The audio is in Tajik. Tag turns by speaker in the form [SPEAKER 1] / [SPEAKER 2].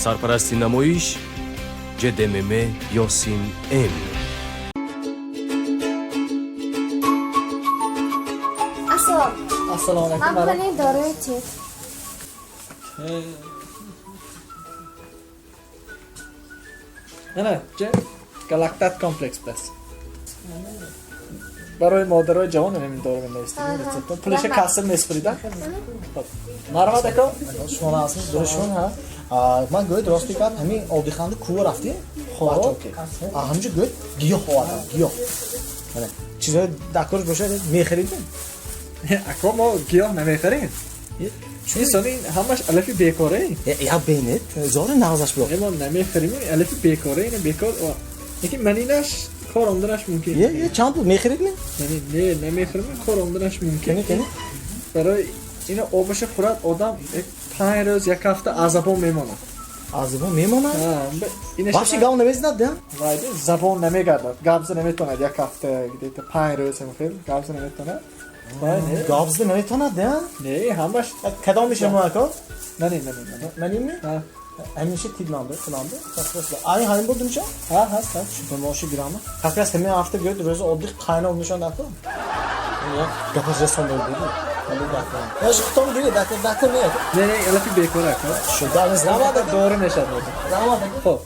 [SPEAKER 1] Сарпарасти намоиш ҶДММ Ёсин М.
[SPEAKER 2] Ассалом.
[SPEAKER 3] Ассалому алайкум.
[SPEAKER 2] Ман
[SPEAKER 3] Барои
[SPEAKER 2] пули дорои тиб.
[SPEAKER 3] Ана, ҷа галактат комплекс бас. Барои модарои ҷавон ҳамин дору менавистем. Рецептон. Пулиша
[SPEAKER 2] Раҳмат.
[SPEAKER 3] Касса меспуридан. Хоб. Марҳамат, ако.
[SPEAKER 4] Шумо ҳастед, дуруст шумо, ҳа? Ман гӯед, рости гап, ҳамин одиханда кува рафтем.
[SPEAKER 3] Хоб.
[SPEAKER 4] Ҳаминҷо гӯед, гиёҳ овардам, гиёҳ. Мана, чизҳои дакорш бошад, мехаридем.
[SPEAKER 3] Ако, мо гиёҳ намехарем. Ин сони ҳамаш алафи бекора.
[SPEAKER 4] Я бинед, зори нағзаш биё.
[SPEAKER 3] Мо намехарем, алафи бекора, ина бекор. Лекин манинаш кор омданаш мумкин.
[SPEAKER 4] Е, чанд пул мехарид ми?
[SPEAKER 3] Яъне не, намехарем, кор омданаш мумкин.
[SPEAKER 4] Кани, кани?
[SPEAKER 3] Барои ина обаша хӯрад одам 5 рӯз, як ҳафта азабон мемонад.
[SPEAKER 4] Азибон мемонад?
[SPEAKER 3] Ҳа, ина
[SPEAKER 4] Вообще гап намезанад, да?
[SPEAKER 3] Вайде, забон намегардад, гап зада наметавонад як ҳафта, где-то 5 рӯз ҳам хел гап зада наметавонад. Вай, не.
[SPEAKER 4] Гап зада наметавонад, да?
[SPEAKER 3] Не, ҳамаш.
[SPEAKER 4] Кадом мешава ако?
[SPEAKER 3] Не, не, не, не.
[SPEAKER 4] Маним ми?
[SPEAKER 3] Ҳа.
[SPEAKER 4] Ҳамеша тидланды, филанды. Ай, ҳамин буд меша?
[SPEAKER 3] Ҳа, ҳаст, ҳаст.
[SPEAKER 4] Шупамоши гирама. Как раз ҳамин ҳафта гӯяд, рӯзи отдых қайна мешавад ако. Гапаш расон буд. Яш хутом гиред, дака, дака не.
[SPEAKER 3] Не, не, алафи бекора ако.
[SPEAKER 4] Шуда, раҳмат.
[SPEAKER 3] Дору мешавад.
[SPEAKER 4] Раҳмат.
[SPEAKER 3] Хоб.